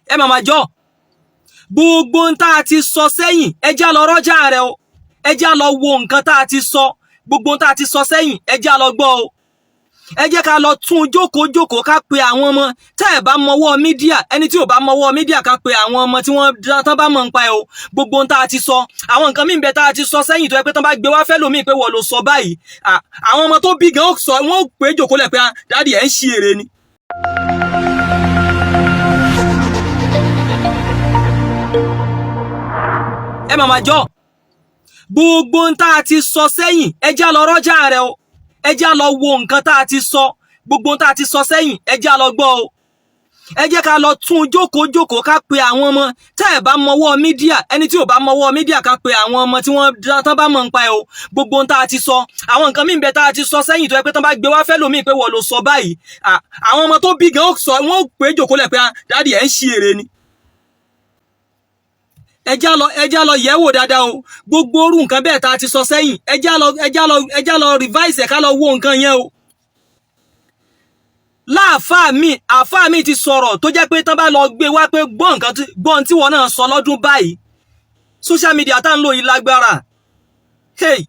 Ẹ màmá jọ, gbogbo ń tá a ti sọ sẹ́yìn, ẹ já lọ rọ́jà rẹ o. Ẹ já lọ wo nǹkan tá a ti sọ. Gbogbo ń tá a ti sọ sẹ́yìn, ẹ já lọ gbọ́ o. Ẹ jẹ́ ká lọ tún jókòó jókòó, ká pe àwọn ọmọ tẹ́ ẹ̀ bá mọwọ́ media. Ẹni tí ò bá mọwọ́ media, ká pe àwọn ọmọ tí wọ́n tán bá mọ̀ nípa ẹ̀ o. Gbogbo ohun tá a ti sọ, àwọn nǹkan míì bẹ tá a ti sọ sẹ́yìn tó yẹ pé tán bá gbé wá fẹ́ lómi pé wọ́n ló sọ báyìí, àwọn ọmọ tó bí gan ó sọ, wọ́n ó pé jókòó lẹ̀ pé daddy, ẹ̀ ń ṣí èrè ni. Ẹ màmá jọ, gbogbo ohun tá a ti sọ sẹ́yìn, ẹ já lọ rọ́jà rẹ o. Ẹ já lọ wo nǹkan tá a ti sọ. Gbogbo ohun tá a ti sọ sẹ́yìn, ẹ já lọ gbọ́ o. Ẹ jẹ́ ká lọ tún jókòó jókòó, ká pe àwọn ọmọ tẹ́ ẹ̀ bá mọwọ́ media. Ẹni tí ò bá mọwọ́ media, ká pe àwọn ọmọ tí wọ́n tán bá mọ̀ nípa ẹ̀ o. Gbogbo ohun tá a ti sọ, àwọn nǹkan míì bẹ tá a ti sọ sẹ́yìn tó yẹ pé tán bá gbé wá fẹ́ lómi pé wọ́n ló sọ báyìí, àwọn ọmọ tó bí gan ó sọ, wọ́n ó pé jókòó lẹ̀ pé daddy, ẹ̀ ń ṣí èrè ni. Ẹ já lọ, ẹ já lọ yẹ̀ wò dáadáa o. Gbogbo orú nǹkan bẹ́ẹ̀ tá a ti sọ sẹ́yìn, ẹ já lọ, ẹ já lọ, ẹ já lọ revise ẹ̀, ká lọ wo nǹkan yẹn o. Láàfáà mi, àfáà mi ti sọ̀rọ̀ tó jẹ́ pé tán bá lọ gbé wá pé gbọ́ nǹkan, gbọ́n tí wọ́n náà sọ lọ́dún báyìí. Social media tá ń lò yìí lágbára. Hey,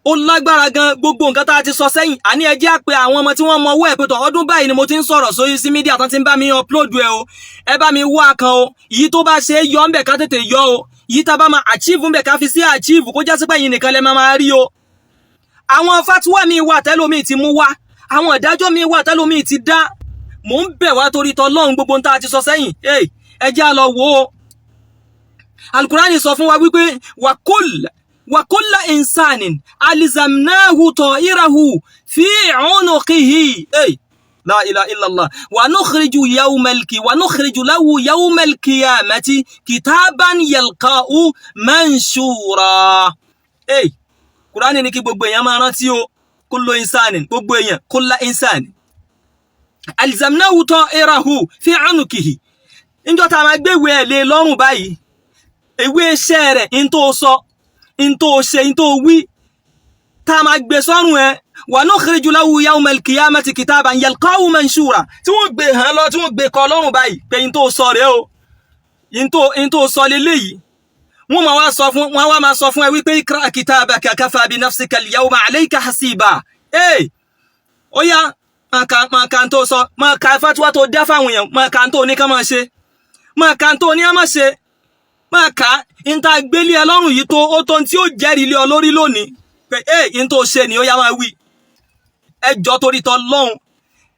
ó lágbára gan. Gbogbo nǹkan tá a ti sọ sẹ́yìn, àní ẹ jẹ́ á pe àwọn ọmọ tí wọ́n mọ owó ẹ̀ pé tọ̀, ọdún báyìí ni mo ti ń sọ̀rọ̀ sórí sí media tán ti ń bá mi upload ẹ o. Ẹ bá mi wá kan o. Èyí tó bá ṣe é yọ ńbẹ̀, ká tètè yọ o. Èyí tá a bá máa achieve ńbẹ̀, ká fi sí achieve, kó jásí pé ẹ̀yin nìkan lẹ máa máa rí o. Àwọn fatuwa mi wà tẹ́lómi ti mú wá, àwọn ìdájọ́ mi wà tẹ́lómi ti dá. Mò ń bẹ̀ wá torí tọlọ́run, gbogbo tá a ti sọ sẹ́yìn, ẹ jẹ́ á lọ wò ó. Alukurani sọ fún wa wípé wàkúlà insanin alizamnahu ta'irahu fi unuqihi. La ilaha illallah. Wa nukhriju yawmal wa nukhriju lahu yawmal qiyamati kitaban yalqa'u manshura. Kurani ní kí gbogbo èèyàn máa rántí o. Kullu insanin, gbogbo èèyàn, kulla insanin alizamnahu ta'irahu fi unuqihi. Níjọ́ tá a máa gbé ìwé ẹ̀ lé lọ́rùn báyìí, ìwé iṣẹ́ rẹ̀, in tó sọ, in tó ṣe, in tó wí, tá a máa gbé sọ́rùn ẹ̀, wa nukhriju lahu yawmal qiyamati kitaban yalqahu manshura, tí wọ́n gbé hàn lọ, tí wọ́n gbé kọ lọ́rùn báyìí pé in tó sọ rẹ̀ o, in tó sọ leléyìí, wọ́n máa wá sọ fún wọ́n wá máa sọ fún ẹ wípé ikra kitabaka kafa bi nafsika al-yawma alayka hasiba. Ee, ó yá, máa ka tó sọ, máa ka fatuwa tó dá fáwọn èèyàn, máa ka tó ní ká máa ṣe, máa ka tó ní á máa ṣe, máa ka n ta gbélé ẹ lọ́rùn yìí tó ó tó tí ó jẹ́rìí lé ọ lórí lónìí pé ẹ n tó ṣe ni ó yá, máa wí. Ẹ jọ, torí tọ lọ́hùn,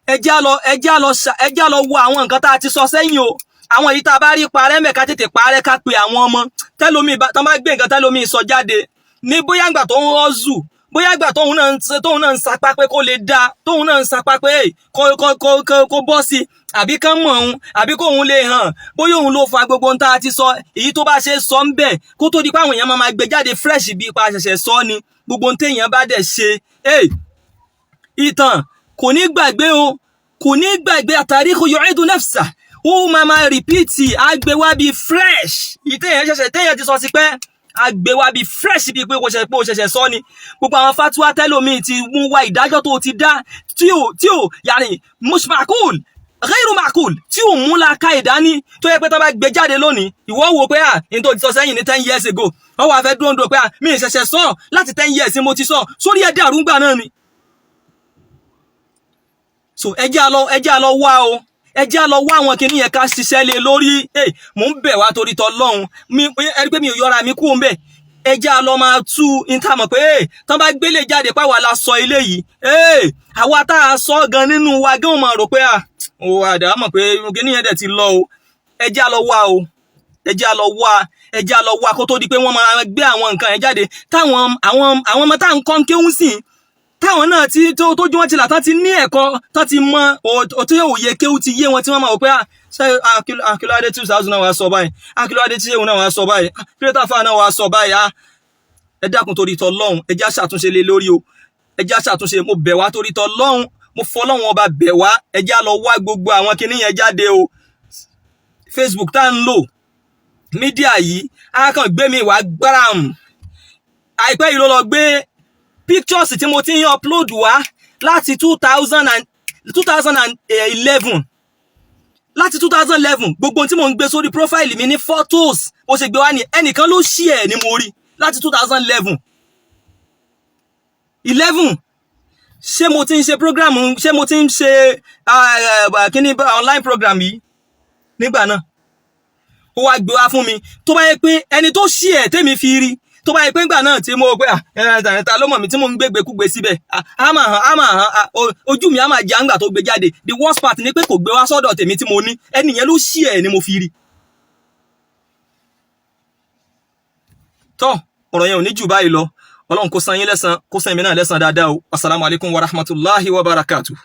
ẹ jẹ́ á lọ wo àwọn nǹkan tá a ti sọ sẹ́yìn o. Àwọn èyí tá a bá rí parẹ́ mẹ́, ká tètè parẹ́, ká pe àwọn ọmọ tẹ́lómi tán bá gbé nǹkan tẹ́lómi sọ jáde ní, bóyá ìgbà tó ń rọ́ọ̀zù, bóyá ìgbà tóun náà ń sapá pé kó lè dáa, tóun náà ń sapá pé kó bọ́ sí, àbí kán mọ̀ òun, àbí kóun lè hàn, bóyá òun ló fa gbogbo ohun tá a ti sọ. Èyí tó bá ṣe sọ ń bẹ̀, kó tó di pé àwọn èèyàn máa gbé jáde fresh bí ipa ṣẹ̀ṣẹ̀ sọ ni. Gbogbo ohun téèyàn bá dẹ̀ ṣe, ìtàn kò ní gbàgbé o, kò ní gbàgbé. Àtàríkù yu'idu nafsa, ó máa máa repeat, àgbé wá bí fresh. Ìtẹ̀yàn ṣẹ̀ṣẹ̀ téèyàn ti sọ sí pé àgbé wá bí fresh, bíi pé kò ṣẹ̀ṣẹ̀ pé ó ṣẹ̀ṣẹ̀ sọ ni. Gbogbo àwọn fatuwa tẹ́lómi ti mú wá, ìdájọ́ tó ti dá tí ò yàní mush ma'qul, ghayru ma'qul, tí ò mú la ká ìdání, tó yẹ pé tó bá gbé jáde lónìí, ìwọ wò pé à ní tó ti sọ sẹ́yìn ní 10 years ago, wọ́n wà fẹ́ dúró ń dúró pé à mi ì ṣẹ̀ṣẹ̀ sọ, láti 10 years mo ti sọ sórí ẹ̀ dàrú ńgbà náà ni. So ẹ jẹ́ á lọ wá o, ẹ jẹ́ á lọ wá àwọn kinní yẹn, ká ṣiṣẹ́ lé lórí. Mò ń bẹ̀ wá torí tọlọ́hun mi, ẹ rí pé mi ò yọra mi kú ń bẹ̀. Ẹ jẹ́ á lọ máa tú ní tá a mọ̀ pé tán bá gbélé jáde páwa la sọ ilé yìí, àwa tá a sọ gan nínú wa gan máa rò pé à ó àdá mọ̀ pé kinní yẹn dẹ̀ ti lọ o. Ẹ jẹ́ á lọ wá o, ẹ jẹ́ á lọ wá, ẹ jẹ́ á lọ wá, kó tó di pé wọ́n máa gbé àwọn nǹkan yẹn jáde, táwọn àwọn ọmọ tá à ń kọ́ ń kéwú sí, táwọn náà tí tójú wọn ti là, tán ti ní ẹ̀kọ́, tán ti mọ òtí òye kéwú ti yé wọn, tí wọ́n máa wò pé ṣé akílóadé 2000 náà wàá sọ báyìí, akílóadé tí ewu náà wàá sọ báyìí, kílódé náà wàá sọ báyìí? Ẹ dákun, torí tọlọ́hun, ẹ jẹ́ á ṣàtúnṣe lé lórí o. Ẹ jẹ́ á ṣàtúnṣe. Mo bẹ̀ wá torí tọlọ́hun, mo fọlọ́hun ọba bẹ̀ wá, ẹ jẹ́ á lọ wá gbogbo àwọn kinní yẹn jáde o. Facebook tá ń lò, media yìí, á kàn gbé mi wá gbáram. Àìpẹ́ yìí ló lọ gbé pictures tí mo ti ń upload wá láti 2011. Láti 2011, gbogbo ohun tí mò ń gbé sórí profile mi ní photos, bó ṣe gbé wá ní ẹnìkan ló ṣí ẹ̀ ní mo rí láti 2011 11. Ṣé mo ti ń ṣe program? Ṣé mo ti ń ṣe kíní online program yìí nígbà náà? Ó wá gbé wá fún mi. Tó bá yẹ pé ẹni tó ṣí ẹ̀ tèmi fi rí, tó bá yẹ pé ńgbà náà tí mo pé ta ló mọ̀ mí tí mo ń gbégbé kúgbe síbẹ̀, á máa hàn, á máa hàn, ojú mi á máa jẹ́ àǹgbà tó gbé jáde. The worst part ni pé kò gbé wá sọ́dọ̀ tèmi tí mo ní. Ẹni yẹn ló ṣí ẹ̀ ni mo fi rí. Tọ́ ọ̀rọ̀ yẹn ò ní jù báyìí lọ. Ọlọ́run kó san yín lẹ́san, kó san èmi náà lẹ́san dáadáa o. Asalaamualeykum wa rahmatulahi wa barakatuh.